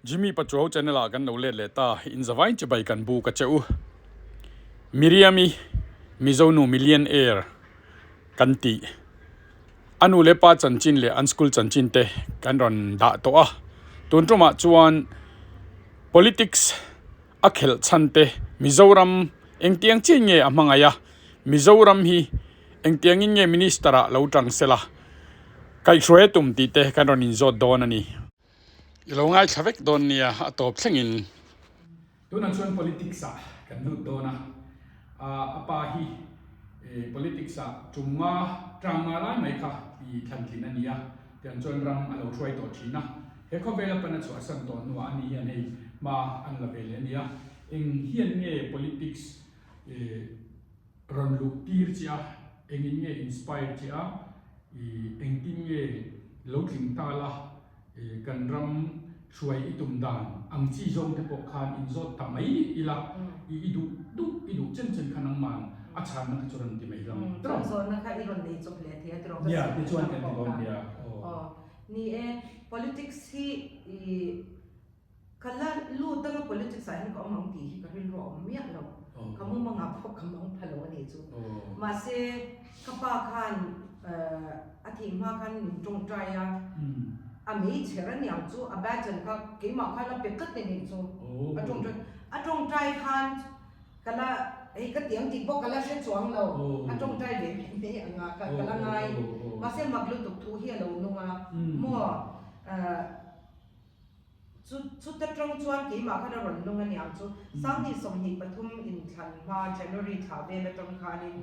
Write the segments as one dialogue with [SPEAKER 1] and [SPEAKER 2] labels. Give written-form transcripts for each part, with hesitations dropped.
[SPEAKER 1] Jimmy Pachuau channel ah kan lo let leh ta, in zavain chibai kan buk a che u. Miriam-i Mizo nu million air kan tih a nu leh pa chanchin leh an school chanchin te kan rawn dah tawh a. Tun tumah chuan politics a khelh chhan te Mizoram engtiang chiah nge a hmangaih a, Mizoram hi engtiangin nge minister ah lo tang sela kaihhruai a tum tih te kan rawn inzawt dawn a ni. I lo ngaithla vek dawn nia a tawp thlengin. Tunah chuan politics ah kan lut dawn a, a pa hi politics ah tum nga tang nga lai mai kha i thlan tlin a ni a, tiang chuan ram a lo hruai tawh thin a, he khawvela pan a chhuahsan tawh hnuah a ni hian hei hma an la ve leh a ni a, eng hian nge politics rawn luh tir che a, engin nge inspire che a, engtin nge lo tling ta la, Kan ram hruai i tum dan ang chi zawng te pawh khan in zawt ta mai ila, i duh duh i duh chen chen kha nangman a chhanna kha chu rawn ti mai hlawm tawp.
[SPEAKER 2] Kan zawhna kha i rawn nei chawp leh thei a tiraw ka
[SPEAKER 1] Nia, tichuan kan ti dawn nia.
[SPEAKER 2] Aw, ni e, politics hi i Ka la lut anga politics ah hian ka awm ang tih hi ka rilru a awm miah lo. Ka mumangah pawh ka mang pha lo a nih chu. Mahse, ka pa khan a thih hma khan min tawngtai a, a meichher a niang chu a baton kha keimah khan a pe tlat a nih chu. A tawngtai a tawngtai khan ka la hei ka tiang tih pawh ka la hre chuang lo. A tawngtai ve mai mai anga ka la ngai. Mahse, mak lutuk thu hi a lo nung a, maw Chu chuta tang chuan keimah khan a rawn nung a niang chu Sanghnih 23 inthlan hma January thla vel atang khanin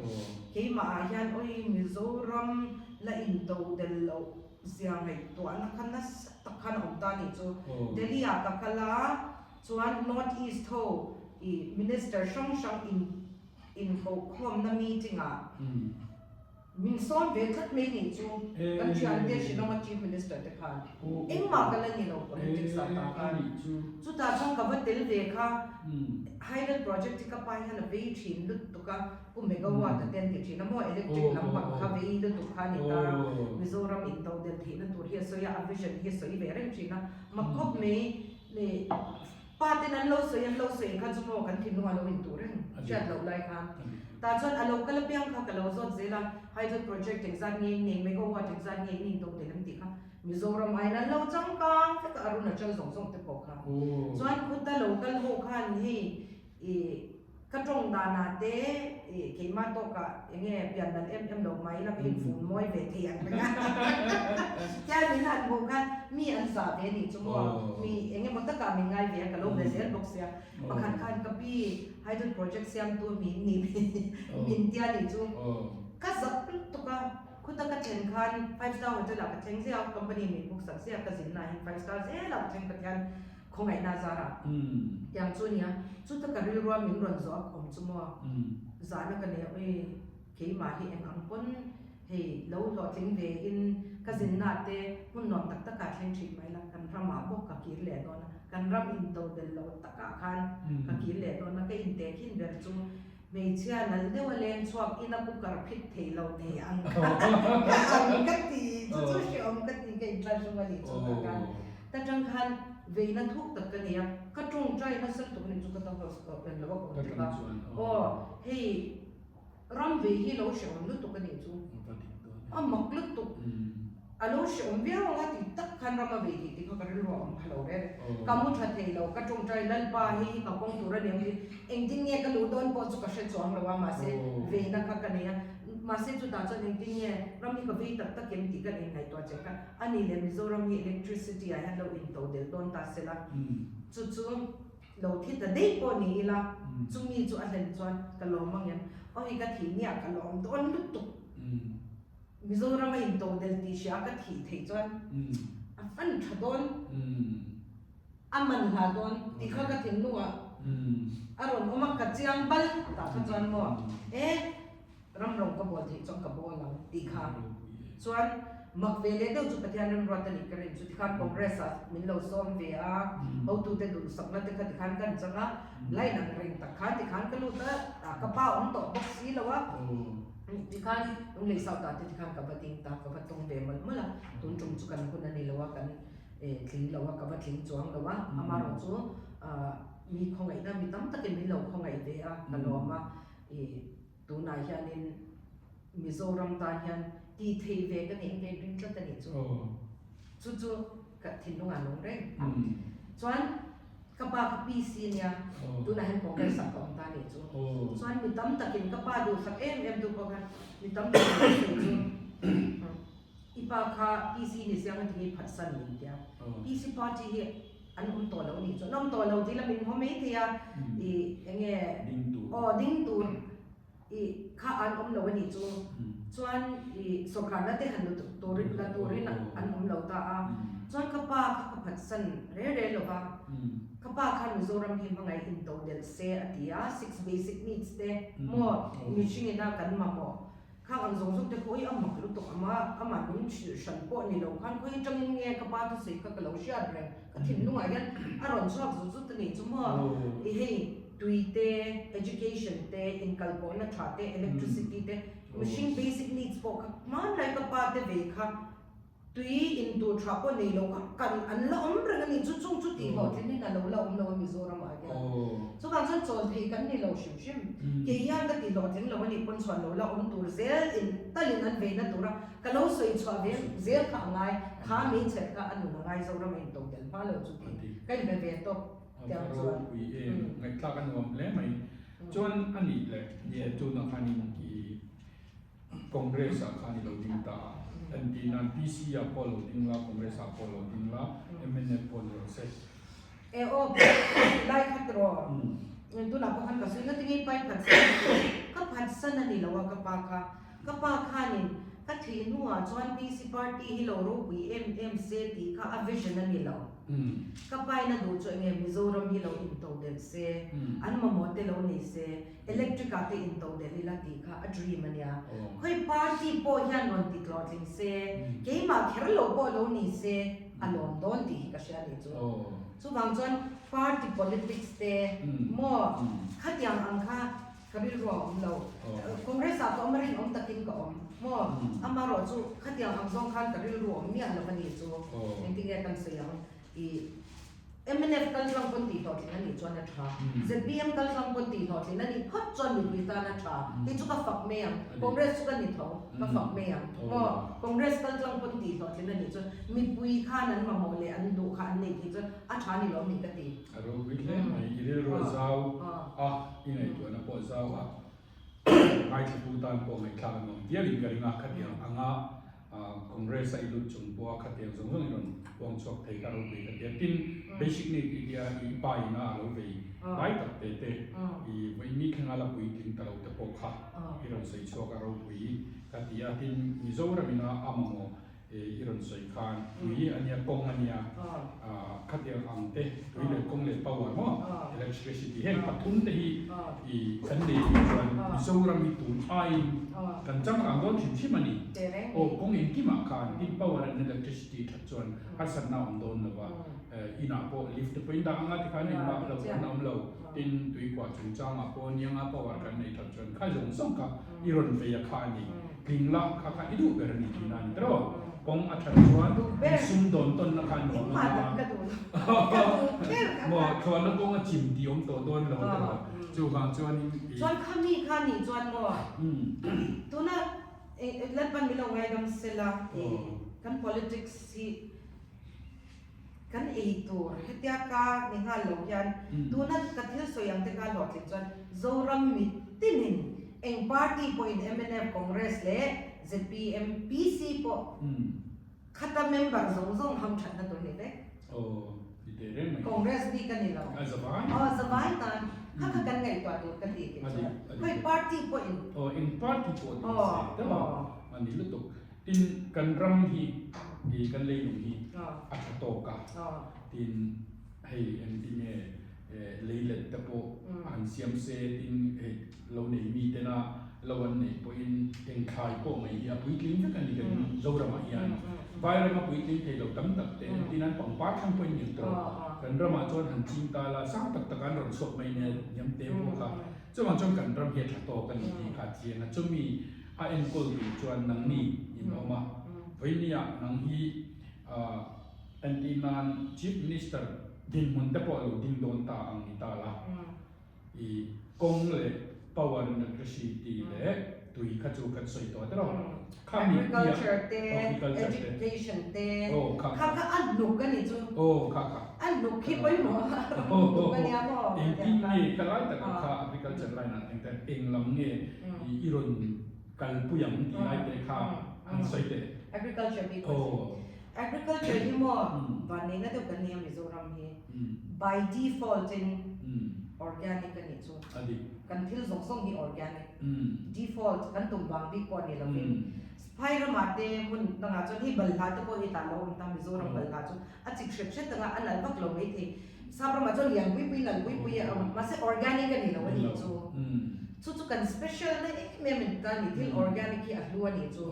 [SPEAKER 2] keimah ah hian awi Mizoram la into del loh zia ngaihtuahna kha nasa tak khan a awm ta a nih chu. Delhi ah ka kal a chuan North East ho ih Minister hrang hrang in inkohkhawmna meeting ah Min sawn ve tlat mai nih chu kan thiante Shillong a Chief Minister te khan engmah ka la ni lo politics ah tah khan chutah chuan ka va tel ve kha Hydel project hi ka pa hian a vei thin lutuk a Pu Megawatt a te an ti thin a maw electric lampang kha vei lutuk kha a ni ta Mizoram in to del theihna tur hi a sawi a a vision hi a sawi ve reng thin a mak khawp mai Pa ten an lo sawi an lo sawi kha chu maw kan thinlung a lo intuh reng hriat loh lai khan. Tah chuan a lo kal apiang kha ka lo zawt zel a, hydel project engzat nge in nei, megawatt engzat nge in into tel em tih kha Mizoram aiin an lo changkang vek a, Arunachal zawng zawng te pawh kha. Chuan khuta lo kal ho khan hei ih Ka tawng danah te ih keimah tawkah eng nge pian dan em em lo mai la ka infun mawi ve thei ang reng a. Tian min han hmuh khan mi an zah ve nih chu maw, mi eng emaw takah min ngai ve a ka lo be zel bawk sia. Pakhat khan ka pi hydel project siamtu min nih min tia nih chu ka zak lutuk a, khuta ka thlen khan five star hotel ah ka thleng ziah a, company min book sak ziah ka zinna ah hian five star zelah ka thleng Pathian Khawngaihna zara tiang chu nia, chuta ka rilrua min rawn zawh a awm chu maw? Zahna ka nei a, ui keimah hi eng ang pawn hei lo hlawhtling ve in ka zinna te hmun nuam tak takah thleng thin mai la, kan ramah bawk ka kir leh dawn a, kan ram into del lo takah khan ka kir leh dawn a, ka intekhin ber chu Hmeichhia nal deuh a leng chhuak in a cooker phit thei lo nei ang kha ka ang ka ti chu chu hreawm ka ti ka inthlahrung a nih chu tah khan ta tang khan veina thuk tak ka nei a ka tawngtai nasa lutuk a nih chu ka ta hospital lo a ka awm ṭep a aw hei ram vei hi lo hreawm lutuk a nih chu a mak lutuk. A lo hreawm viau ang a ti tak khan ram a vei tih tih kha ka rilru a awm pha lo reng. Ka mu tha thei lo, ka tawngtai Lalpa hei hi ka kawng tur a ni ang tih engtin nge ka luh dawn pawh chu ka hre chuang lo a, mahse veina kha ka nei a, mahse chutah chuan engtin nge ram hi ka vei tak tak em tih ka nei ngaihtuah che kha a ni leh Mizoram hi electricity ah hian lo into del dawn ta se la, chu chu lo thi ta daih pawh ni ila chumi chu a hlen chuan ka lawm ang em, aw hei ka thih nia ka lawm dawn lutuk. Mizoram a into del tih hria ka thih theih chuan a fan tha dawn, a man hla dawn tih kha ka thinlungah a rawn awm a, ka chiang bal tah kha chuan maw e ram rawng ka bawl theih chuan ka bawl ang tih kha chuan mak ve leh deuh chu Pathian remruat a nih ka rin chu tikhan Congress ah min lo sawm ve a, hotute duhsakna te kha tikhan kan chang a, line ang reng tak khan tikhan ka lut a, ka pa awm tawh bawk si lo a. Tikhan Lunglei South ah te tikhan ka va ding ta, ka va tawng ve mawlh mawlh a, tun tum chu kan hun a ni lo a, kan tling lo a, ka va tling chuang lo a, amaherawhchu mi khawngaihna mi tam takin min lo khawngaih ve a, ka lawm a, tunah hianin Mizoram tan hian tih theih ve ka nih ang ka inring tlat a nih chu. Chu chu ka thinlungah a nung reng. Chuan ka pa kha PC a nia, tunah hian Congress ah ka awm ta a nih chu. Chuan mi tam takin ka pa duhsak em em tu pawh khan mi tam takin an sawi chu i pa kha PC ni siang a tinge i phatsan min tia. PC party hi an awm tawh lo a nih chu. An awm tawh lo tih la min haw mai thei a, i enge aw ding tur. I kha an awm lo a nih chu. Chuan i sawrkarna te han turin la turin an awm lo ta a. Chuan ka pa kha ka phatsan re re lo va. Ka pa khan Mizoram hi hmangaih into delh se a ti a, six basic needs te maw mihring ina kan mamawh khang ang zawng zawng te khawi a mak lutuk ama amah min hrilh hran pawh ni lo khan khawi atangin nge ka pa thusawi kha ka lo hriat reng. Ka thinlungah hian a rawn chhuak zut zut a nih chu maw. I hei tui te, education te, inkalpawhna tha te, electricity te, mihring basic needs pawh kha hmanlai ka pa te vei kha tui intur tha pawh nei lo kha kan an la awm reng a ni chu chung chu tih hlawhtlin in a lo la awm lo a Mizoramah hian. Chuvang chuan chawl thei kan ni lo hrim hrim. Kei hian ka ti hlawhtling lo a nih pawn chhuan lo la awm tur zel in talin an veina tura Ka lo sawi chhuah ve zel kha a ngai, kha hmeichhet kha a nun a ngai Zoram a in to tel hma lo chu tih ka inbe ve tawp tiang chuan.
[SPEAKER 1] A ropui em, ngaihthlak a nuam hle mai. Chuan a nih leh nia tunah khanin i Congress ah khan i lo ding ta a, entir nan PC ah pawh lo ding la, Congress ah pawh lo ding la, mnf pawh ni rawh se.
[SPEAKER 2] E aw lai khat rawh, tunah pawh khan ka sawi ngatinge i pai phatsan ka phatsan a ni lo a ka pa kha. Ka pa khanin ka thih hnuah chuan PC party hi lo ropui em em se tih kha a vision a ni lo. Ka pain a duh chu enge Mizoram hi lo intodelh se, an mamawh te lo nei se, electric ah te intodelh ila tih kha a dream a nia. Khawi party pawh hian rawn ti tlawhtling se, keimah kher lo pawh lo ni se a lawm dawn tih hi ka hria nih chu. Chuvang chuan party politics te maw khatiang ang kha Ka rilru a awm lo. Congress ah ka awm a rinawm takin ka awm maw? Amaherawh chu khatiang ang zawng khan ka rilru a awm miah lo a nih chu. Engtinge kan sawi ang? I mnf kal tlang pawn tih hlawhtlin a nih chuan a tha. ZPM kal tlang pawn tih hlawhtlin a nih phawt chuan mipui tan a tha. Kei chu ka fak mai ang. Congress chu ka ni tho, ka fak mai ang maw? Congress kal tlang pawn tih hlawhtlin a nih chuan mipui khan an mamawh leh an duh kha an neih theih chuan a tha ni lo ni ka ti.
[SPEAKER 1] A ropui hle mai, i rilru a zau a, i ngaihtuahna pawh a zau a, ngaithlatu tan pawh ngaihthlak a nuam viau in ka ring a, khatiang anga Congress a i lut chung pawha khatiang zawng zawng i rawn puang chhuak thei kha ropui ka ti a, tin basic need i tia i pa ina a lo vei lai tak te te i vawiin thlenga la puitling ta lo te pawh kha i rawn sawi chhuak a ropui ka ti a, tin Mizoram ina a mamawh I rawn sawi khan tui a nia, kawng a nia, khatiang ang te, tui leh kawng leh power maw, electricity heng pathum te hi i kan nei anih chuan Mizoram hi tun aiin kan changkang dawn hrim hrim a ni. Aw kawng engkimah khan tin power and electricity that chuan harsatna a awm dawn lo va, inah pawh lift te pawhin dah anga tikhan engmah lo an awm lo, tin tuikhuah chungchangah pawh anianga power kan nei that chuan kha zawng zawng kha i rawn vei a kha a ni. Tling la kha kha i duh ber a ni tihna a ni tawh. Kawng a that chuan in sum dawn tawnna kha a nuam ang a. Maw thlawhna kawng a chim tih awm tawh dawn lo te rawh. Chuvang chuanin i.
[SPEAKER 2] Chuan kha mi kha nih chuan maw tuna Lalpan min lo ngaidam sela i kan politics hi Kan ei tur hetia ka ni nghal lo hian tuna ka thil sawi ang te kha hlawhtling chuan Zoram mitinin eng party pawhin mnf, Congress leh zpm, PC pawh khata member zawng zawng ham thatna tur ni vek. Congress bik a ni lo. Aw zavai tan kha kha kan ngaihtuah tur ka ti kei chuan khawi party pawhin.
[SPEAKER 1] Aw eng party pawh ni se deuh a ni lutuk. Tin, kan ram hi, i kan leilung hi a tha tawk a, tin hei engtin nge leilet te pawh han siam se, tin hei lo nei mi tena lo an neih pawhin eng thlai pawh mai hi a puitling vek a ni kan Zoramah hian. Vairam a puitling thei lo tam tak te, tin an pangpar thleng pawhin ngil tawh. Kan ramah chuan han ching ta la, sang tak tak an rawn chhuak mai nia hniam te pawh kha. Chuvang chuan kan ram hi a tha tawk a ni tih kha a chiang a, chumi a enkawl tur chuan nangni in awm a, vawinia nang hi. Entirnan Chief Minister dinhmun te pawh a lo ding dawn ta ang ni ta la. I kawng leh power and electricity leh tui kha chu kan sawi tawh tiraw? Kha mi piah
[SPEAKER 2] Agriculture te,
[SPEAKER 1] agriculture te
[SPEAKER 2] education te,
[SPEAKER 1] aw kha
[SPEAKER 2] kha kha a hnuk a nih chu.
[SPEAKER 1] Aw kha kha.
[SPEAKER 2] A hnuk khi pawimawh a hnuk a nia maw?
[SPEAKER 1] Engtin nge ka lai takah kha agriculture line ah engtin eng lam nge i rawn kalpui ang tih lai te kha han sawi teh.
[SPEAKER 2] Agriculture bik aw. Agriculture hi maw vanneihna deuh kan nei a Mizoram hi by default in organic a nih chu. Kan thil zawng zawng hi organic default kan tum vang bik pawh a ni lovin phai ramah te hmun dangah chuan hei balhla te pawh hi tah lo awm ta Mizoram balhla chu a chik hret hret anga a nalh vak lo maithei. Sap ramah chuan lian pui pui nalh pui pui a awm mahse organic a ni lo a nih chu. Chu chu kan special na em em in ta ni thil organic hi a hlu a nih chu.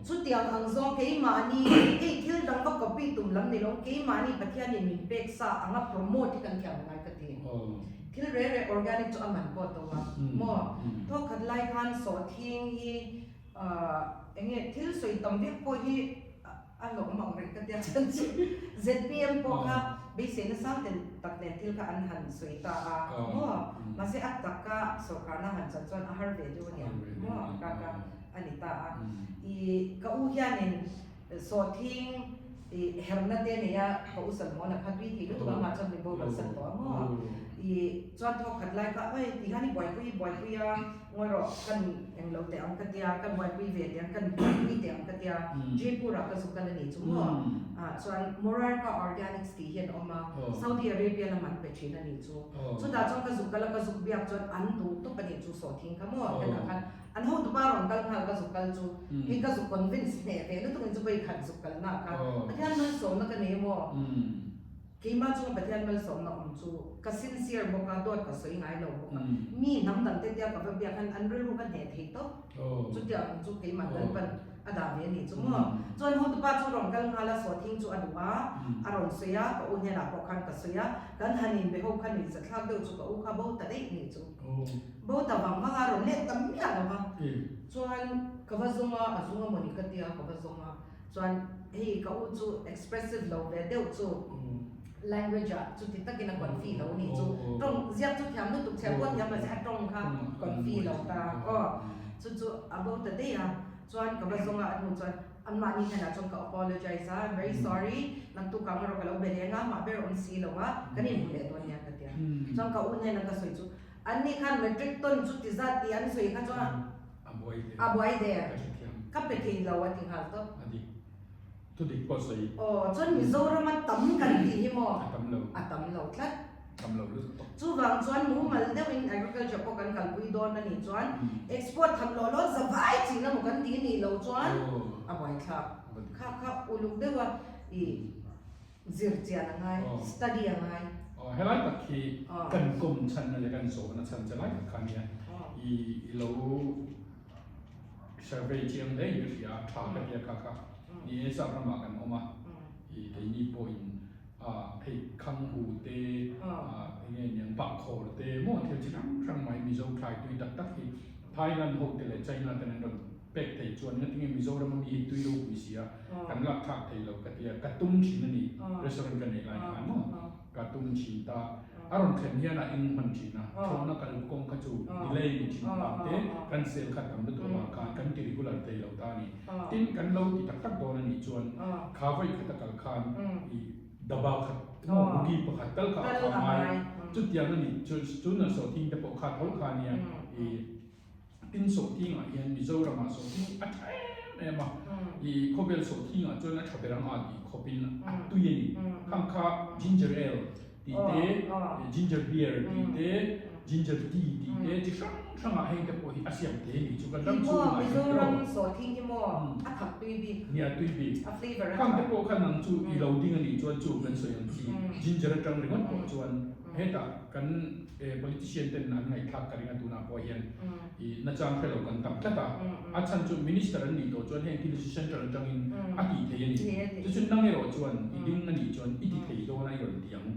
[SPEAKER 2] Chutiang ang zawng keimahni hei thil dang va copy tum lam ni lo keimahni Pathianin min pek sa anga promote hi kan thiam ngai ka ti. Thil reh reh organic chu a man pawh a to a maw. Thawkhat lai khan sawhthing hi eng nge thil sawi tam vek pawh hi A hlawm ang reng ka tia chhan chu zpm pawh kha beiseina sang ten tak nen thil kha an han sawi ta a maw mahse a taka sawrkarna han chan chuan a har ve deuh a nia maw ka ka a ni ta a i ka u hianin sawhthing i herna te nei a ka u Salmona kha tui thei lutuk a amah chuan min boral san tawh a maw i chuan thawk khat lai kha oi ti hian i buaipui i buaipui a Ngawi rawh, kan eng lo teh ang ka tia, kan buaipui ve teh ang, kan buaipui teh ang ka tia, Jaipur ah ka zuk kal a nih chu maw? Ah chuan Morarka Organics tih hi an awm a, Saudi Arabia lam an pe thin a nih chu. Chutah chuan ka zuk kal a, ka zuk biak chuan an duh tawp a nih chu sawhthing kha maw? Hetah khan an hotupa rawn kal nghal ka zuk kal chu, hei ka zuk convince hneh ve lutuk in chu vawi khat zuk kalna kha Pathian malsawmna ka nei maw? Keimah chunga Pathian malsawmna awm chu ka sincere bawk a, dawt ka sawi ngai lo bawk a. Mi hnam dang te tia ka va biak khan an rilru ka hneh thei tawp. Chutiang ang chu keimah Lalpan a dah ve a nih chu maw. Chuan hotupa chu rawn kal nghal a, sawhthing chu a duh a, a rawn sawi a, ka u hnenah pawh khan ka sawi a, kan han inbe ho khan nuihzathlak deuh chu ka u kha bo ta daih nih chu. Bo ta vang vang a, rawn let ta miah lo va. Chuan ka va zawng a, a zung a mawni ka tia ka va zawng a. Chuan hei ka u chu expressive lo ve deuh chu language ah chuti takin a confi lo nih chu tawng ziak chu thiam lutuk chhiar pawh thiam mahse a tawng kha confi lo ta aw chu chu a bo ta daih a chuan ka va zawng a a hnu chuan anmahni hnenah chuan ka apologize a I'm very sorry naktuk ang erawh ka lo be leng a mah ber awm si lo a kan inhmu leh dawn nia ka ti a chuan ka u hnena ka sawi chu anni khan metric ton chuti zat tih an sawi kha chuan
[SPEAKER 1] A buai der.
[SPEAKER 2] A buai der.
[SPEAKER 1] Ka hrethiam.
[SPEAKER 2] Ka pe thei lo a ti nghal tawp.
[SPEAKER 1] A dik. Thu dik pawh sawi.
[SPEAKER 2] Aw, chuan Mizoram a tam kan tih hi maw?
[SPEAKER 1] A tam lo.
[SPEAKER 2] A tam lo tlat.
[SPEAKER 1] Tam lo lutuk tawp.
[SPEAKER 2] Chuvang chuan mumal deuhin agriculture pawh kan kalpui dawn a nih chuan export tham lawh lawh zavai chin emaw kan tih nih loh chuan a buaithlak. Kha kha uluk deuha i zir chian a ngai, study a ngai.
[SPEAKER 1] Aw, helai tak hi kan kawm chhanna leh kan zawhna chhan che lai tak kha nia i i lo survey chiang hle in ka hria a, tha ka tia kha kha. Ni e, sap ramah kan awm a, i keini pawhin hei khanghu te, eng nge niang bahkhawr te maw thil chi hrang hrang mai Mizo thlai tui tak tak hi Thailand ho te leh China ten an rawn pek thei chuan ngatinge Mizoram ami hi tui ropui si a, kan lak thlak thei lo ka tia, ka tum thin a ni, restaurant ka neih lai khan maw, ka tum thin ta, a rawn thlen hian a eng hman thin a, thlawhna kal kawng kha chu delay ni thin vang te, kan sel kha tam lutuk avang khan kan ti regular thei lo ta a ni, tin kan lo ti tak tak dawn a nih chuan kha vawi khata kal khan i daba khat emaw bugi pakhat tal kha a kha ngai, chutiang a ni, chu sawhthing te pawh kha tho kha nia i. Tin sawhthingah hian Mizoramah sawhthing a tha em em a, i khawvel sawhthingah chuan a tha ber anga tih khawpin a tui a ni. Khang kha ginger ale tih te, ginger beer tih te, ginger tea tih te chi hrang hrangah heng te pawh hi a siam thei a ni chu kan ram chhungah hian
[SPEAKER 2] Mizoram sawhthing hi maw a thak tui bik.
[SPEAKER 1] Nia tui bik.
[SPEAKER 2] A flavour a tha.
[SPEAKER 1] Khang te pawh kha nang chu i lo ding a nih chuan chu kan sawi ang chi ginger atang ringawt pawh chuan hetah kan Politician ten an ngaihthlak ka ring a tunah pawh hian i nachang hre lo kan tam tlat a, a chhan chu Minister an nih tawh chuan heng thil hi Central atangin a tih thei a ni. Chu chu nang erawh chuan i ding a nih chuan i ti thei dawn a i rawn ti ang.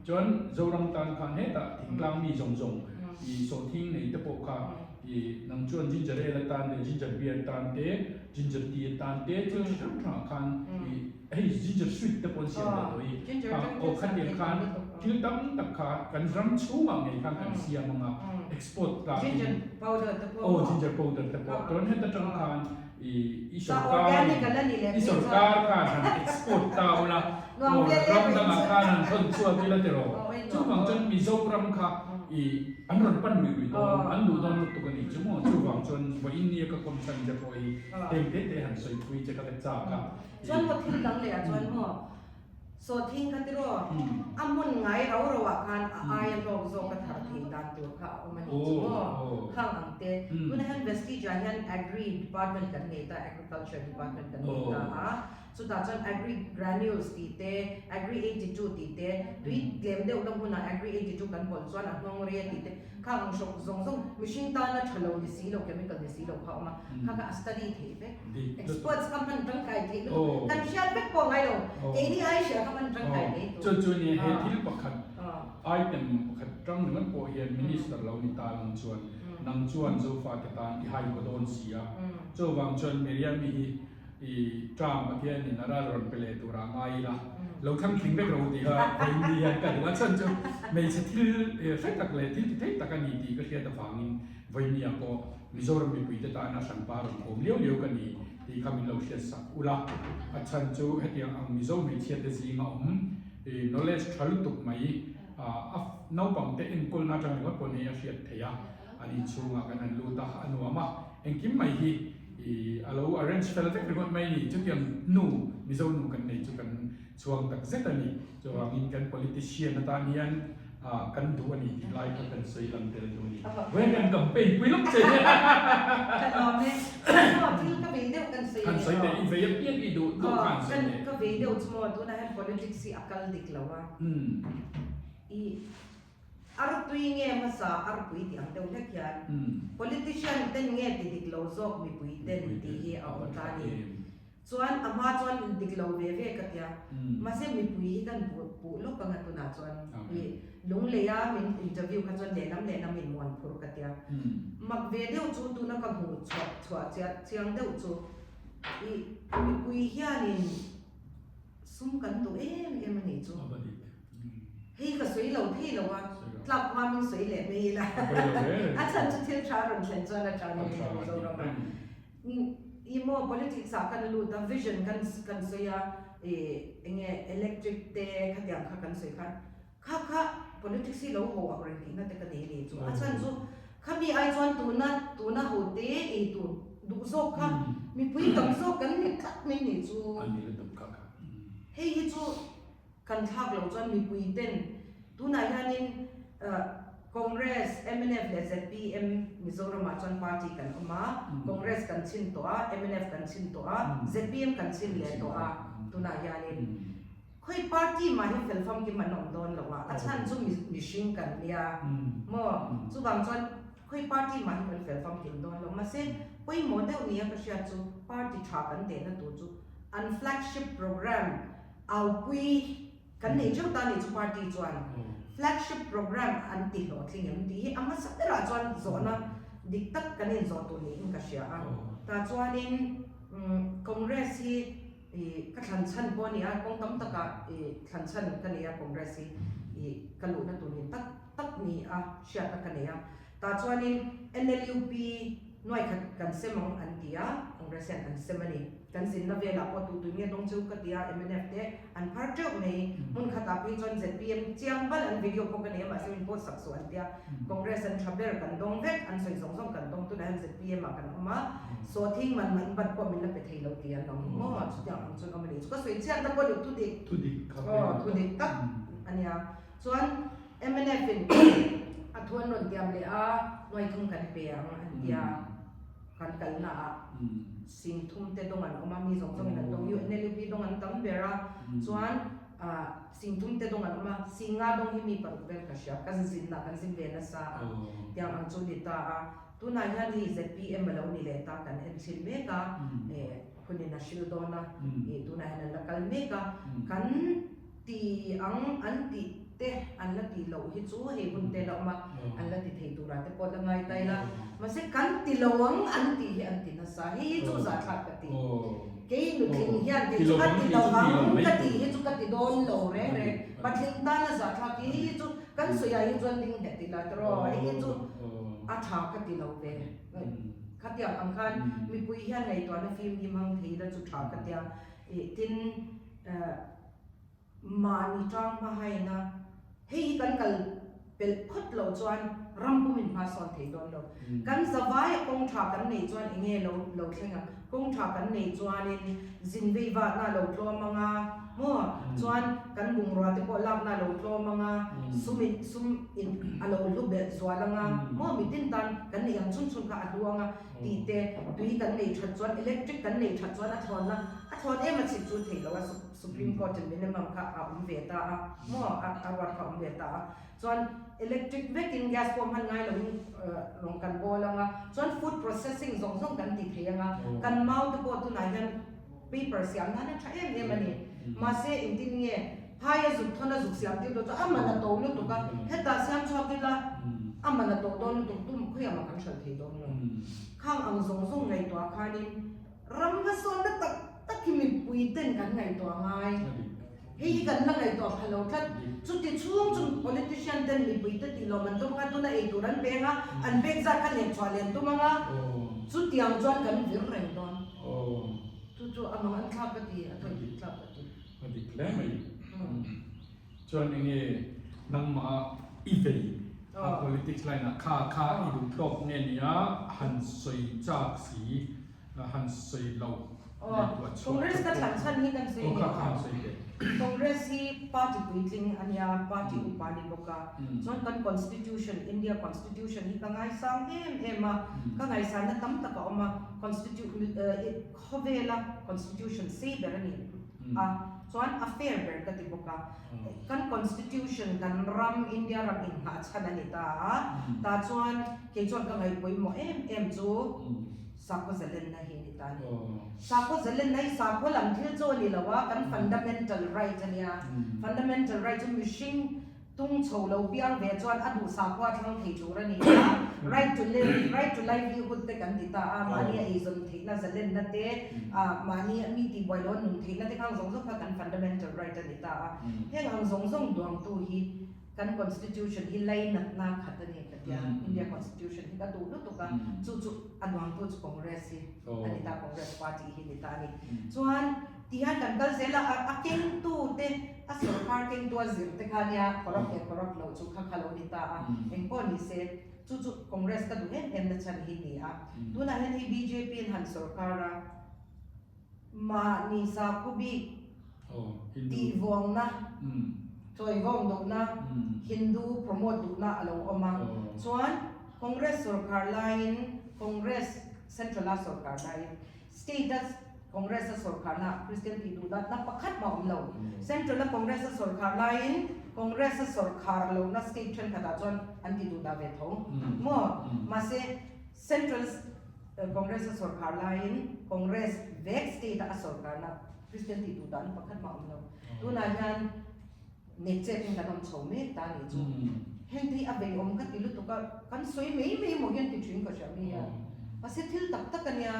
[SPEAKER 1] Chuan Zoram tan khan hetah thingtlang mi zawng zawng i sawhthing nei te pawh kha i nang chuan ginger ale atan leh ginger beer tan te. ginger tea atan te thil chi hrang hrangah khan i hei ginger sweet te pawh an siam leh tawh i aw khatiang khan thil tam tak kha kan ram chhungah ngei khan kan siam ang a export tlak in aw ginger powder te pawh chuan heta tang khan i i sawrkar i sawrkar khan han export ta ula aw ram dangah khan han thawn chhuak ila tiraw chuvang chuan Mizoram kha i an rawn pan rih rih dawn an duh dawn lutuk a ni chu maw chuvang chuan vawiin nia ka kawm chhan che pawh hi heng te te han sawipui che ka la chak a.
[SPEAKER 2] Chuan maw thil dang leh ah chuan maw Sawhthing kha tiraw a hmun ngai rau rau ah khan a aia hlawk zawk a thar thei dan tur kha a awm a ni chu maw khang ang te. Tunah hian Vestige ah hian Agri department kan nei ta Agriculture department kan nei ta a chutah chuan Agri granules tih te Agri 82 tih te tui tlem deuh na hmunah Agri 82 kan pawlh chuan a hnawng rei a tih te khang ang hrawk zawng zawng mihring tana tha lo ni si lo chemical ni si lo kha a awm a kha kha a study theih vek. Experts kha hman tangkai theih lutuk kan hriat vek pawh ngai lo keini ai hria kha hman tangkai thei tur.
[SPEAKER 1] Chu chu nia he thil pakhat item pakhat tang ringawt pawh hian minister lo ni ta nang chuan nang chuan Zofate tan i hai haw dawn si a chuvang chuan Miriam-i hi i term Pathianin a ral rawn pe leh turah ngai ila lo thlang thling vek ro tih kha vawiin hian ka duh a chhan chu hmeichhe thil hre tak leh thil ti thei tak a ni tih ka hriat avangin Vawinia pawh Mizoram mipuite tana hranpa rawn kawm liau liau ka ni tih kha min lo hriat sak ula. A chhan chu hetiang ang Mizo hmeichhiate zinga awm knowledge tha lutuk mai a naupangte enkawlna atang ringawt pawh nei a hriat theih a, an inchhungah kan han lut a, a nuam a, engkim mai hi a lo arrange fel vek ringawt mai a ni. Chutiang nu, Mizo nu kan nei chu kan chhuang tak zet a ni. Chuvangin kan politician atan hian kan duh a ni tih lai kha kan sawi lang tel duh a ni. Vawiin kan campaign pui lawk che.
[SPEAKER 2] Ka lawm e. Maw thil ka vei deuh kan sawi
[SPEAKER 1] Kan sawi teh i vei apiang i duh duh kha an sawi teh.
[SPEAKER 2] Ka vei deuh chu maw tunah hian politics hi a kal dik lo a. I artui nge hmasa arpui tih ang deuh hlek hian politician ten nge ti dik lo zawk mipui ten tih hi a awm ta a ni. Chuan a hma chuan dik lo ve ve ka tia. Mahse mipui hi kan puh puh lawk anga tunah chuan i Lunglei a min interview kha chuan lehlam lehlam in muan phur ka tia. Mak ve deuh chu tuna ka hmuh chhuah chhuah chiah chiang deuh chu i mipui hianin sum kan duh em em a nih chu. Hei ka sawi lo thei lo a, tlak hma min sawi leh mai ila. A chhan chu thil tha rawn thlen chuan a tha ni mai a Mizoram ah. I maw politics ah kan lut a vision kan kan sawi a i enge electric te khatiang kha kan sawi khan kha kha politics hi lo ho ang reng tihna te ka nei a ni chu a chhan chu khami ai chuan tuna tuna ho te ei tur duh zawk kha mipui tam zawk kan ni tlat mai ni chu hei hi chu Kan thlak loh chuan mipui ten tunah hianin Congress, mnf leh zpm Mizoramah chuan party kan awm a, Congress kan chhin tawh a, mnf kan chhin tawh a, zpm kan chhin leh tawh a tunah hianin khawi party mah hi fel famkim an awm dawn lo a, a chhan chu mihring kan nia maw chuvang chuan khawi party mah hi kan fel famkim dawn lo mahse pawimawh deuh nia ka hriat chu party tha kan tehna tur chu an flagship programme Aupui kan nei theuh ta ni chu party chuan flagship programme an ti hlawhtling em tih hi a hmasa berah chuan zawhna dik tak kan inzawh tur niin ka hria a. Tah chuanin Congress hi ka thlan chhan pawh a ni a, kawng tam takah thlan chhan ka nei a Congress hi ka luhna tur ni tak tak ni a hriatna ka nei a. Tah chuanin NLUP nuai khat kan sem ang an ti a, Congress hian an sem a ni. Kan zinna velah pawh tu tui nge dawng chu ka ti a, mnf te an phar teuh mai. Hmun khatah phei chuan zpm chiang bal an video pawh ka nei a, mahse min post sak suh an ti a. Congress an tha ber kan dawng vek, an sawi zawng zawng kan dawng. Tunah hian zpm ah kan awm a, sawhthing man man bat pawh min la pe thei lo ti an awm maw? Chutiang ang chuan awm a ni. Chu ka sawi chiatna pawh ni thudik.
[SPEAKER 1] Thudik kha.
[SPEAKER 2] Aw thudik tak a nia. Chuan mnf in a thu an rawn tiam leh a, nuaithum kan pe ang an ti a, kan kalna ah singthum te dawng an awm a, mi zawng zawng in an dawng, NLUP dawng an tam ber a, chuan singthum te dawng an awm a, singa dawng hi mi paruk vel ka hria, ka zinna kan zin ve nasa a, tiang ang chu ni ta a, tunah hian hei zpm a lo ni leh ta kan en chhin mek a, hunin a hril dawn a, tunah hian an la kal mek a, kan. Ti ang an tih te an la tih loh hi chu hei hun te la awm a, an la ti thei turah te pawh la ngai ta ila, mahse kan ti lo ang an tih hi an ti nasa, hei hi chu zahthlak ka ti. Kei nutling hian kei chu ka ti lo ang ka tih hi chu ka ti dawn lo reng reng, patling tana zahthlak hi hei hi chu kan sawi ah hi chuan ding nghet ila tiraw, hei hi chu a tha ka ti lo ve. Khatiang ang khan mipui hian ngaihtuahna fim hi hmang thei ila chu tha ka tia, tin Mahni tang hma haina hei hi kan kal pelh phawt loh chuan ram pum in hma sawn thei dawn lo. Kan zavaia kawng tha kan neih chuan eng nge lo lo thleng ang? Kawng tha kan neih chuanin zin vei vatna a lo tlawm ang a maw? Chuan kan bungrua te pawh lakna a lo tlawm ang a, sum in sum in a lo hlu belh zual ang a maw? Mitin tan kan neih ang chhun chhun kha a hlu ang a tih te, tui kan neih that chuan electric kan neih that chuan a thlawnna a thlawn em a chhip chu theih loh a. Supreme Court in minimum kha a awm ve ta a maw a ruat kha a awm ve ta a chuan electric vekin gas pawh hman ngai loin rawng kan bawl ang a chuan food processing zawng zawng kan ti thei ang a kan mau te pawh tunah hian paper siam nan a tha em em a ni mahse engtin nge phaia zuk thawn a zuk siam tir dawn chuan a man a to lutuk a hetah siam chhuak ila a man a to dawn lutuk tum khawiah mah kan hralh thei dawn lo khang ang zawng zawng ngaihtuah khanin Ram hmasawnna tak tak hi mipui ten kan ngaihtuah ngai. Hei hi kan la ngaihtuah pha lo tlat. Chuti chhung chu politician ten mipui te tih lawm an tum anga, tuna ei tur an peng a, an pek zat kha lek chhuah leh an tum anga, chutiang chuan kan vir reng dawn. Chu chu a mang an thlak ka ti, a thawi dik thlak ka ti.
[SPEAKER 1] A dik hle mai. Chuan enge nangmah i vei a politics line ah kha kha i duh tawk nge nia han sawi chak si han sawi lo ngaihtuah chhuah
[SPEAKER 2] Congress ka thlan chhan hi kan sawi
[SPEAKER 1] kha kha han sawi teh.
[SPEAKER 2] Congress hi party puitling a nia party upa a ni bawk a chuan kan constitution India constitution hi ka ngaisang em em a ka ngaihsanna tam tak a awm a constitu khawvela constitution sei ber a ni a, chuan a fair ber ka ti bawk a, kan constitution kan ram India ram inghah chhan a ni ta a, tah chuan kei chuan ka ngaihpawimawh em em chu sakhaw zalenna hi a ni ta a ni. Sakhaw zalenna hi sakhaw lam thil chu a ni lo a, kan fundamental right a nia, fundamental right chu mihring Tung chho lo piang ve chuan a duh sakhua thlang thei tur a ni a, right to live, right to livelihood te kan ti ta a, mahni a eizawn theihna, zalenna te, mahni a mi tihbuai lo a nun theihna te khang zawng zawng kha kan fundamental right a ni ta a. Heng ang zawng zawng duangtu hi kan constitution hi lainatna khat a ni ka tia, India constitution hi ka duh lutuk a, chu chu a duangtu chu Congress hi a ni ta, Congress party hi a ni ta a ni. Chuan Tihian kan kal zel a, a kengtu te, a sawrkar kengtu a zir te kha nia corrupt leh corrupt loh chu kha kha lo ni ta a, engpawh ni se chu chu Congress ka duh em em na chhan hi ni a. Tunah hian hei bjp in han sawrkar a, mahni sakhaw bik tihvawngna, chawivawng duhna, Hindu promote duhna a lo awm a, chuan Congress sawrkar laiin Congress Central a sawrkar laiin State a Congress a sawrkharna Christian tih duh datna pakhat mah awm lo. Central a Congress a sawrkhar laiin Congress a sawrkhar lohna state thenkhatah chuan an tih duh dah ve tho maw? Mahse Central Congress a sawrkhar laiin Congress vek state a a sawrkharna Christian tih duh dahna pakhat mah awm lo. Tunah hian Nekchep in kan awm chho mek ta nih chu. Heng te hi a vei awm ka ti lutuk a, kan sawi mai mai maw hian ti thin ka hria mi hian. Mahse thil tak tak a nia,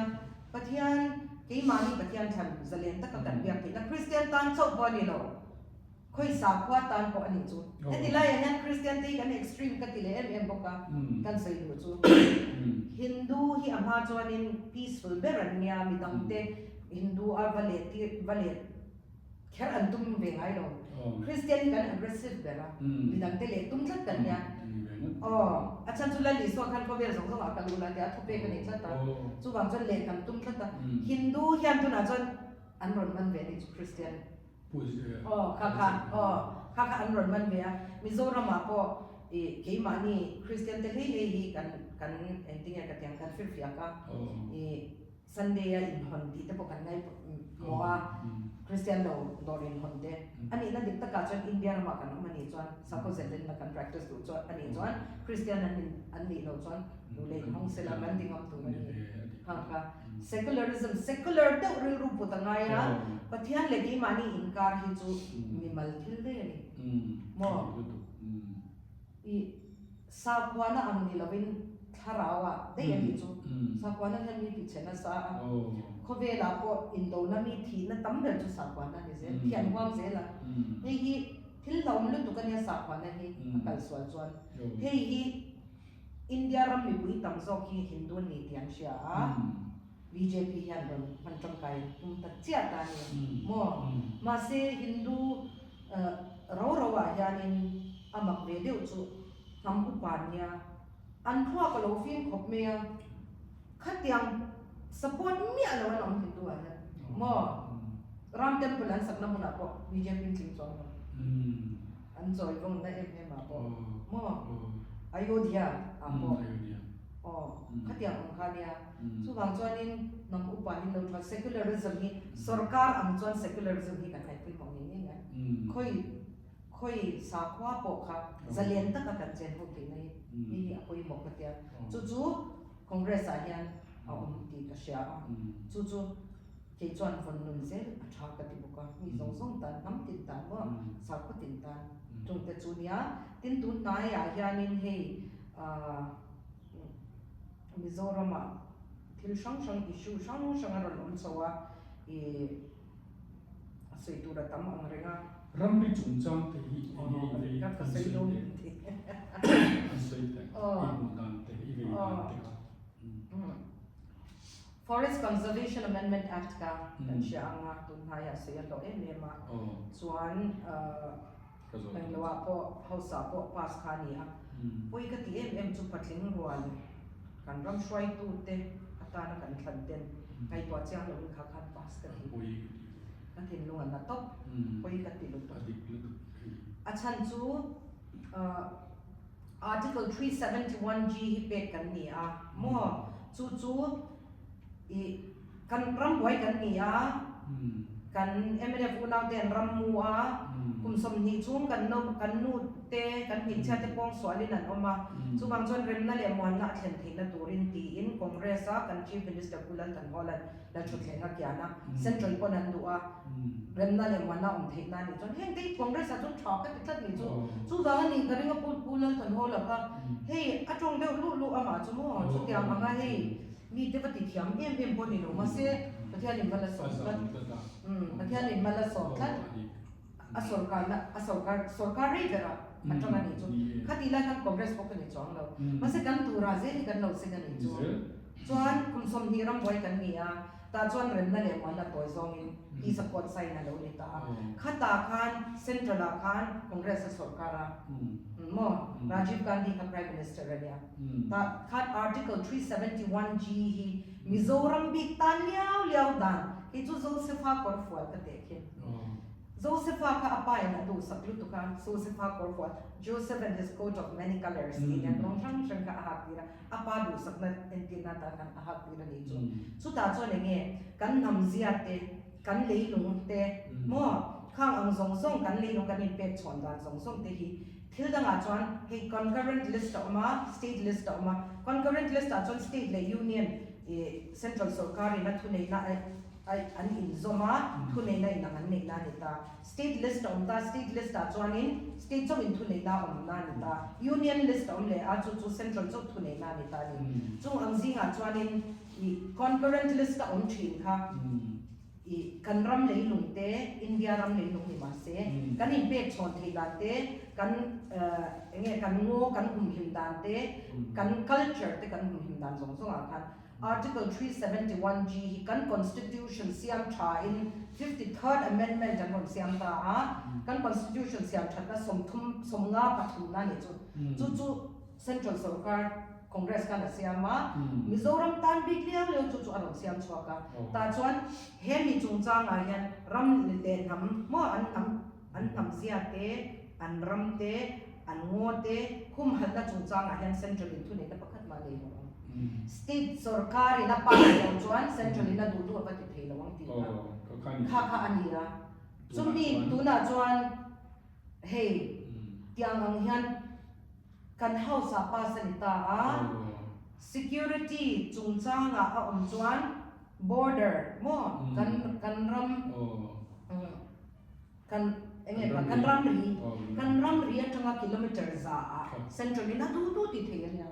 [SPEAKER 2] Pathian keimahni Pathian thlan zalen taka kan biak theihna Kristian tan chauh pawh a ni lo, khawi sakhua tan pawh a nih chu. Heti laiah hian Kristian te hi kan extreme ka ti leh em em bawk a, kan sawi duh chu. Hindu hi a hma chuanin peaceful ber an nia, midangte Hindu a va leh tir va leh. Kher an tum ve ngai lo. Kristian hi kan aggressive ber a, midangte leh tum tlat kan nia. Aw, a chhan chu Lal Isua khan khawvel zawng zawngah kal ula tia thupek a nei tlat a, chuvang chuan leh kan tum tlat a. Hindu hian tunah chuan an rawn man ve a nih chu Kristian. Aw, kha kha, aw, kha kha an rawn man ve a. Mizoramah pawh i keimahni Kristian te hlei hlei hi kan kan engtinge ka tiang kan firfiak a, i Sunday a inhawn tih te pawh kan ngai mawh a, Kristian lo dawr inhawn te. A nihna dik takah chuan India ramah kan awm a nih chuan sakhaw zalenna kan practice duh chuan a nih chuan Kristian an in an nih loh chuan duh leh inhawng sela kan ti ngam tur a ni. Kha kha secularism secular deuh rilru put a ngai a, Pathian leh keimahni inkar hi chu mimal thil daih a ni maw? I sakhuana ang ni lovin thlarau ah daih a nih chu. Sakhuana hian mi ti chhe nasa a, khawvelah pawh indona mi thihna tam ber chu sakhuana a ni zel, thian huam zel a. Hei hi thil hlauhawm lutuk a nia sakhuana hi a kal sual chuan. Hei hi India ram mipui tam zawk hi Hindu an ni tih an hria a, bjp hian rawn hman tangkai an tum ta chiah ta a ni maw? Mahse Hindu ro ro ah hianin a mak ve deuh chu hnam upa nia an thluak a lo fim khawp mai a, khatiang support miah lo an awm Hindu ah hian maw? Ram temple an sakna hmunah pawh bjp in tling chuang lo. An chawi vawnna em em ah pawh maw Ayodhya ah pawh aw khatiang awm kha nia. Chuvang chuanin hnam upa hi lo tha secularism hi sorkar ang chuan secularism hi kan ngaihpui mawh ngei ngei a. Khawi khawi sakhua pawh kha zalen taka kan chen ho theihna hi hei hi a pawimawh ka tia. Chu chu Congress ah hian a awm tih ka hria a. Chu chu. Kei chuan vawn nun zel a tha ka ti bawk a, mi zawng zawng tan, hnam tin tan maw, sakhaw tin tan chungte chu nia. Tin, tun hnaiah hianin hei aah Mizoramah thil hrang hrang issue hrang hrang a rawn awm chho a, ih sawi tur a tam ang reng a.
[SPEAKER 1] Ramri chungchang te hi eng nge i vei an sawi teh, an sawi teh, i hmuh dan te, i vei dan te kha.
[SPEAKER 2] Forest Conservation Amendment Act kha kan hria ang a, tun hnaiah sawi a hlawh em em a, chuan engloah pawh House ah pawh pass kha a ni a, pawi ka ti em em chu patling rual kan ram hruaitute atana kan thlan ten ngaihtuah chiang loin kha khan pass ka ti, ka thinlung a na tawp, pawi ka ti lutuk. A chhan chu Article 371 G hi pek kan ni a maw? Chu chu i kan rambuai kan ni a, kan mnf unaute an rammu a, kum 20 chhung kan no kan nu te kan hmeichhia te pawng sualin an awm a, chuvang chuan remna leh muanna a thlen theihna turin tiin Congress a kan Chief Minister Pu Lal Thanhawla'n Lalthutthleng a kian a, Central pawn an duh a, remna leh muanna awm theih na nih chuan heng te hi Congress ah chuan tha ka ti tlat nih chu, chuvang a nih ka ring a Pu Pu Lalthanhawla kha hei a tawng deuh luh luh amah chu maw chutiang anga hei mi te va ti thiam em em pawh ni lo mahse Pathianin mal a sawm tlat, Pathianin mal a sawm tlat. A sorkar na a sorkar sorkar rei ber a a tang a nih chu khatih lai khan Congress pawh ka ni chuang lo mahse kan turah zel hi kan lo seng a nih chu chuan kum 20 rambuai kan ni a tah chuan remna leh muanna tawi zawngin peace accord sign a lo ni ta a khatah khan central ah khan Congress a sorkar a maw Rajiv Gandhi kha prime minister a nia tah khan article 371 G hi Mizoram bik tan liau liau dan kei chu Josepha kawrfual ka teh khin. Josepha kha a pa in a duhsak lutuk a, Josepha kawrfual, Joseph and his coat of many colours tih nen rawng hrang hrang kha a hak tir a, a pa duhsakna entirna atan khan a hak tir a nih chu. Chutah chuan eng nge kan hnamzia te, kan leilung te maw, khang ang zawng zawng kan leilung kan inpek chhawn dan zawng zawng te hi thil dangah chuan hei concurrent list a awm a, state list a awm a, concurrent list ah chuan state leh union ih central sorkarin a thuneihna Aih, an inzawm a, thuneihna inang an neihna a ni ta. State list a awm ta, state list ah chuanin state chauh in thuneihna a awmna a ni ta. Union list a awm leh a, chu chu central chauh thuneihna a ni ta a ni. Chung ang zingah chuanin ih concurrent list a awm thin kha ih kan ram leilung te, India ram leilung ni mah se, kan inpek chhawn theih dan te, kan eng nge kan ngaw kan humhim dan te, kan culture te kan humhim dan zawng zawngah khan Article 371 G hi kan Constitution siam tha in 53rd Amendment an rawn siam ta a, kan Constitution siam thatna 30 53 na nih chu. Chu chu Central Sorkar Congress khan a siam a, Mizoram tan bik liau liau chu chu a rawn siam chhuak a. Tah chuan he mi chungchangah hian ram leh hnam maw an hnam an hnam zia te, an ram te, an ngaw te humhalna chungchangah hian Central in thuneihna pakhat mah nei lo ang. State sorkar in a pass lo chuan Central in a duh duh a va ti thei lo ang tih kha kha kha a ni a. Chumi tunah chuan hei tiang ang hian kan House ah pass a ni ta a, Security chungchangah a awm chuan border maw kan kan ram Kan Enge kan ramri kan ramri atanga kilometer za ah central in a duh duh tih thei a nia.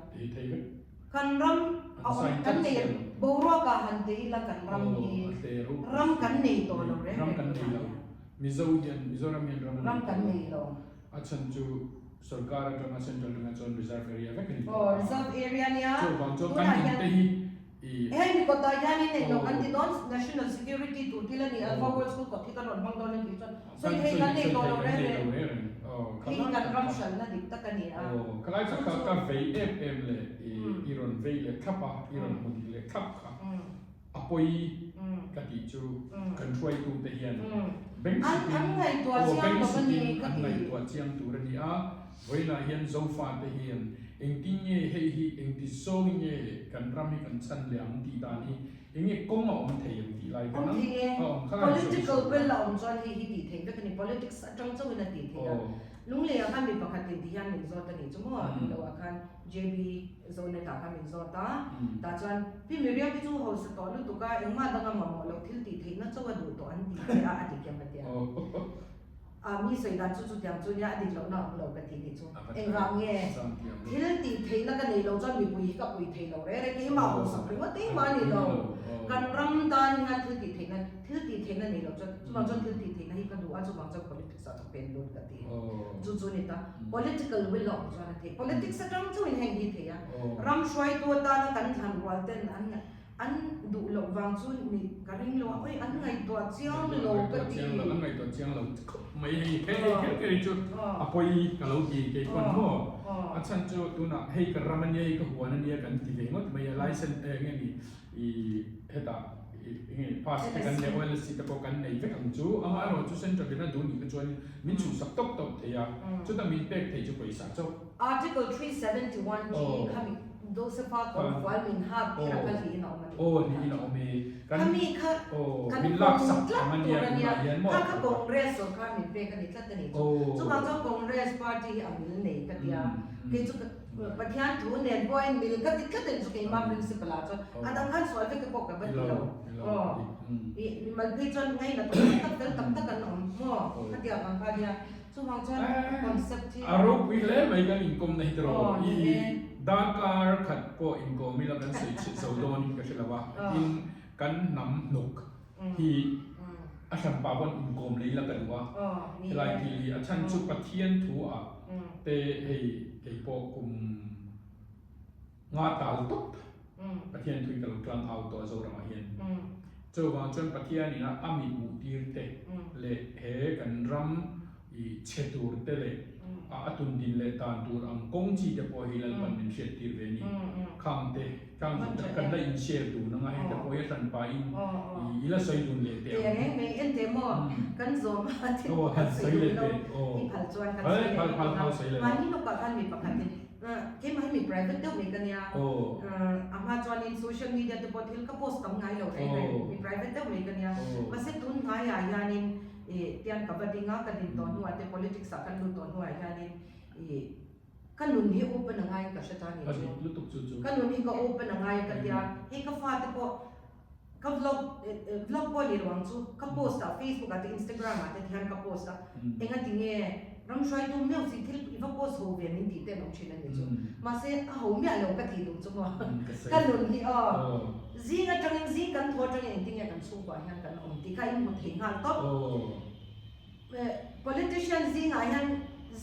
[SPEAKER 2] Kan ram a awm kan nei boruak ah han teh ila kan ram hi ram kan nei tawh lo reng reng tunah hian.
[SPEAKER 1] Mizo hian Mizoram hian ram
[SPEAKER 2] ram kan nei lo.
[SPEAKER 1] A chhan chu sorkar atanga central atanga chuan reserve area vek a ni tawh
[SPEAKER 2] a. Aw reserve area nia.
[SPEAKER 1] Chuvang chuan kan in te hi
[SPEAKER 2] Hei mi kawtah hianin eng lo kan ti dawn, National Security tur thil a ni a, World School kawt hi kan rawn hmang dawn a tih chuan sawi thei kan nei tawh lo reng reng. Hei hi kan ram hranna dik tak a ni a.
[SPEAKER 1] Khalai tak kha ka vei em em leh i rawn vei leh thlap a, i rawn hmu dik leh thlap kha a pawi ka tih chu kan hruaitute hian beng sutin aw beng sutin an ngaihtuah chiang tur a ni a. Vawiinah hian Zofate hian engtin nge hei hi engti zawngin nge kan ram hi kan chhan leh ang tih dan hi eng nge kawng a awm thei ang tih lai
[SPEAKER 2] khan a awm kha a Political will a awm chuan hei hi tih theih vek a ni, politics atang chauhin a tih theih a. Lungleiah khan mi pakhat in ti hian min zawt a nih chu maw, duh loh ah khan JB Zonet ah khan min zawt a, tah chuan Pi Miriam hi chu hausa tawh lutuk a, engmah danga mamawh loh thil tih theihna chauh a duh tawh an ti che a, a ti kiam a tia. A mi sawi dan chu chutiang chu nia a dik lohna a awm lo ka tih nih chu. Engvang nge thil tih theihna ka nei lo chuan mipui hi ka pui thei lo reng reng keimah ho sak ringawt engmah a ni lo. Kan ram tan hian thil tih theihna thil tih theihna nei lo chuan chuvang chuan thil tih theihna hi ka duh a chuvang chuan politics ah ka pen lut ka ti. Chu chu ni ta political will a awm chuan a theih. Politics atang chauhin heng hi thei a. Ram hruaitu atana kan thlan rual ten an An duh loh vang chu ni ka ring lo a, oi an ngaihtuah chiang lo ka ti.
[SPEAKER 1] An ngaihtuah chiang lo khawp mai hei kher kher kher hi chu a pawi ka lo ti kei pawn maw. A chhan chu tunah hei ka ram ania hei ka huan ania kan ti ve ngawt mai a license eng nge ni i hetah eng nge pass te kan nei OLC te pawh kan nei vek ang chu amaherawhchu chu central in a duh nih kha chuan min chhuhsak tawp tawp thei a chuta min pek thei chu pawisa chauh.
[SPEAKER 2] Article 371 G khami Josepha kawrfual min hak tir a kha hliin a awm a ni.
[SPEAKER 1] Aw hliin a awm e.
[SPEAKER 2] Khami kha kan pawm tlat tur a nia. Kha kha Congress sorkar min pek a ni tlat a ni chu. Chuvang chuan Congress party hi a mil nei ka tia. Kei chu Pathian thu nen pawhin mil ka ti tlat a ni chu keimah principle ah chuan. A dang khan sual vek te pawh ka va ti lo. Aw mimal phei chuan ngainat awm tak tak fel tak tak an awm maw khatiang ang kha nia. Chuvang chuan concept hi.
[SPEAKER 1] A ropui hle mai kan inkawmna hi tiraw i darkar khat pawh inkawm ila kan sawi chhit zo dawnin ka hre lo a, tin kan hnam hnuk hi a hranpa pawn inkawm leh ila ka duh a, helai thil hi a chhan chu Pathian thu ah te hei kei pawh kum nga tal tawp Pathian thu hi ka lo tlang au tawh a Zoramah hian. Chuvang chuan Pathianin a a mi hmuh tir te leh he kan ram i chhe tur te leh a a tun din leh dan tur ang kawng chi te pawh hi Lalpan min hriat tir ve a ni. Khang te, khang chu kan la in share dun anga hei te pawh hi a hran pahin i la sawi dun leh teh ang.
[SPEAKER 2] Reng mai en teh maw kan zawm a thil pawh kan sawi dun lo i phal chuan kan sawi leh ang a. Mahni lawkah khan mi pakhatin Keimah hi mi private deuh mai ka nia. A hma chuanin social media te pawh thil ka post tam ngai lo reng reng. Mi private deuh mai ka nia. Mahse tun hnaiah hianin ih tian ka va ding a, ka din tawh hnuah te politics ah kan lut tawh hnuah hianin ih ka nun hi open a ngaiin ka hre ta ni chu. Ka nun hi ka open a ngai ka tia. Hei ka fate pawh ka vlog vlog pawh ni lo ang chu ka post a facebook ah te instagram ah te hian ka post a engati nge ram hruaitu meuh si thil i va post ho ve min tih te an awm thin a ni chu mahse a ho miah lo ka tih duh chu maw ka nun hi aw zing atangin zing kan thaw atangin engtin nge kan chhungkuah hian kan awm tih kha in hmu thei nghal tawp. Politician zingah hian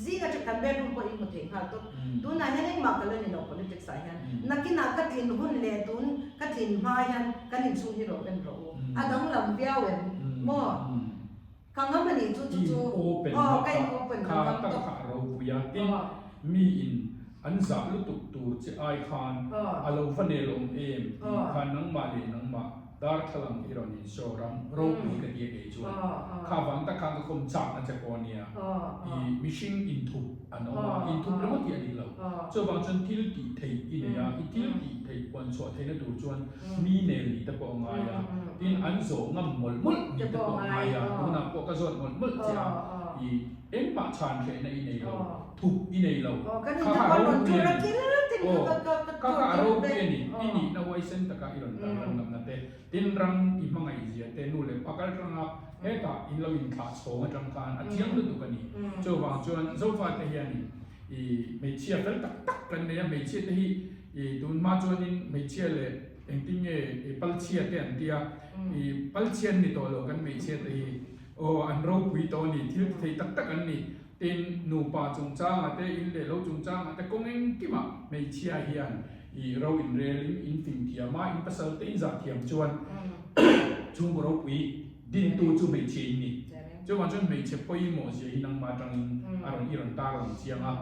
[SPEAKER 2] zing atang kan bedroom pawh in hmu thei nghal tawp. Tunah hian engmah ka la ni lo politics ah hian. Nakinah ka tlin hun leh tun ka tlin hma hian kan inchhung hi ro en rawh u. A danglam viau em maw? Ka ngam a nih chu chu chu. Aw ka in open ka ngam tawp.
[SPEAKER 1] Kha tak kha a ropui a. Tin, mi in an zah lutuk tur che ai khan a lo va nel awm em tih khan nangmah leh nangmah Darthlalang i rawn in show ram ropui ka ti a kei chuan kha vang tak khan ka khawm chak na che pawh a nia i mihring inthup an awm a inthup ringawt hi a dik lo chuvang chuan thil tih theih i nei a i thil tih theih puan chhuah theihna tur chuan mi nel nih te pawh a ngai a tin an zawh ngam mawlh mawlh nih te pawh a ngai a tunah pawh ka zawt mawlh mawlh che a i engmah chhan hrehna i nei lo thup i nei lo kha kha a ropui a ni aw kha kha a ropui a ni i nihna huaisen taka i rawn tarlan ngamna te tin ram i hmangaih zia te nu leh pa kal tanga. Hetah in lo inthlah chhawng atang khan a chiang lutuk a ni. Chuvang chuan Zofate hianin i hmeichhia fel tak tak kan nei a, hmeichhia te hi i tun hma chuanin hmeichhia leh engtin nge i palchhia te an tia, i palchhia an ni tawh lo kan hmeichhia te hi aw an ropui tawh a ni, thil ti thei tak tak an ni. Tin, nupa chungchangah te, in leh lo chungchangah te kawng engkimah hmeichhia hian i ro inrelin in fing thiam a, in pasal te in zah thiam chuan chhungkaw ropui dintu chu hmeichhia in ni. Chuvang chuan hmeichhe pawimawh zia hi nangmah atangin a rawn i rawn tar lang chiang a.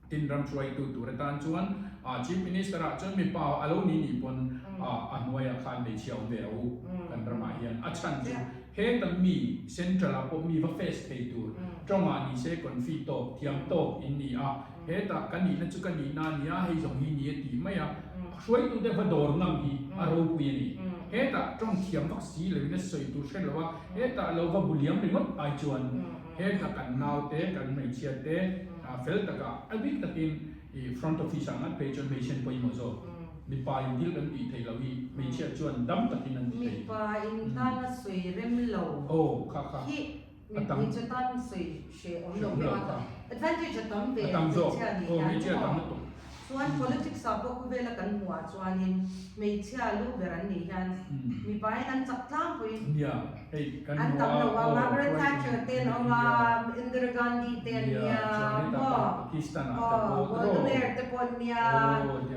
[SPEAKER 1] Tin, ram hruaitu tur atan chuan Chief Minister ah chuan mipa a lo ni nih pawn a hnuaiah khan hmeichhia awm ve ro kan ramah hian a chhan chu heta mi central ah pawh mi va face thei tur tawngah ni se confi tawk thiam tawk in ni a, heta ka nihna chu ka nihna a nia hei zawng hi ni a tih mai a, hruaitu te va dawr ngam hi a ropui a ni. Heta tawng thiam vak si loin a sawi tur hre lo a, heta lo va bu liam ringawt ai chuan heta kan naute kan hmeichhia te fel takah a bik takin i front office ah ngat phei chuan hmeichhia an pawimawh zawk. Mipa in thil kan tih theih loh hi hmeichhia chuan dam takin an ti thei.
[SPEAKER 2] Mipa in tana sawi rem lo hi mipui chu tan sawi hreh awm lo vek a, advantage a tam ve hmeichhia nih hian maw? Chuan politics ah pawh khawvela kan hmuh ah chuanin hmeichhia lu ber an nih hian mipa in an chak tlangpui an tam lo a, Margaret Thatcher te an awm a, Indira Gandhi te an nia maw? Aw Golda Meir te pawh an nia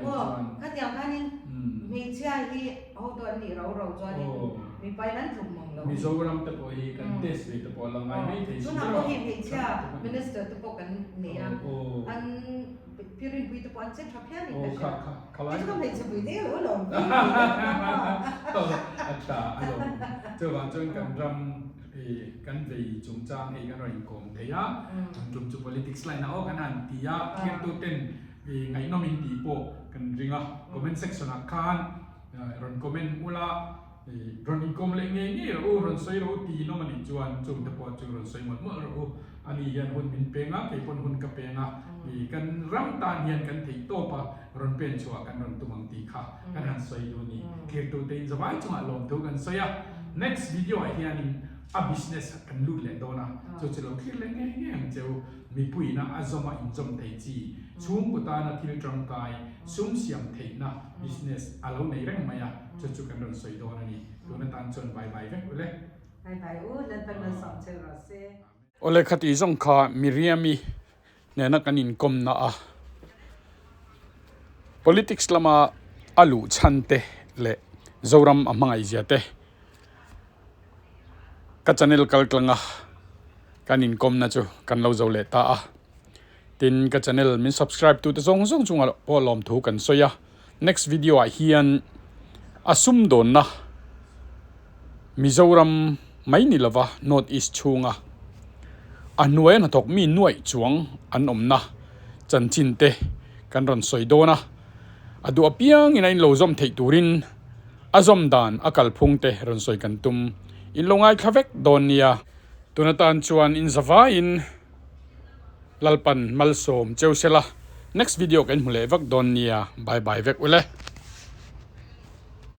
[SPEAKER 2] maw? Khatiang khanin hmeichhia hi hotu an nih rau rau chuanin mipa in an tluk mang lo.
[SPEAKER 1] Mizoram te pawh hi kan test ve te pawh a la ngai mai thei si.
[SPEAKER 2] Tunah pawh hi hmeichhia minister te pawh kan nei a, an Pi Rinpui te pawh an che tha phian in ka hria. Kei chu ka hmeichhe pui te lo lawm.
[SPEAKER 1] A tha a lawm. Chuvang chuan kan ram kan vei chungchang hei kan rawn inkawm thei a, tun tum chu politics line ah aw kan han ti a, thirtu ten ngaihnawm in tih pawh kan ring a, comment section ah khan rawn comment ula, Rawn inkawm leh ngei ngei rawh u, rawn sawi rawh u tiin awm a nih chuan chungte pawh chu rawn sawi mawlh mawlh rawh u. Ani hian hun min peng a, kei pawn hun ka peng a, kan ram tan hian kan theih tawp a, rawn pen chhuah kan rawn tum ang tih kha kan han sawi duh a ni. Thirtute in zavai chungah lawmthu kan sawi a, next video ah hianin a business kan lut leh dawn a, chu chu lo thlir leh ngei ngei ang che u. Mipuiina a zawm a inzawm thei chi, chhungkaw tana thil tangkai, sum siam theihna business a lo nei reng mai a. Chu chu kan rawn sawi dawn a ni. Tun atan chuan bye bye vek ule.
[SPEAKER 2] Bye bye u, Lalpan malsawm che rawh se.
[SPEAKER 1] Awle khati zawng kha Miriam-i nena kan inkawmna a politics lama a luh chhan te leh Zoram a hmangaihzia te ka channel kal tlanga kan inkawmna chu kan lo zo leh ta a. Tin ka channel min subscribe tute zawng zawng chungah pawh lawmthu kan sawi a. Next video ah hian a sumdawnna Mizoram mai ni lova North East chhunga a hnuaia hnathawk mi nuaih chuang an awmna chanchin te kan rawn sawi dawn a, a duh apiangin a inlo zawm theih turin a zawm dan a kalphung te rawn sawi kan tum in lo ngaithla vek dawn nia. Tun atan chuan in zavaiin. Lalpan malsawm cheu sela next video kan hmu leh vak dawn nia bye bye vek ule.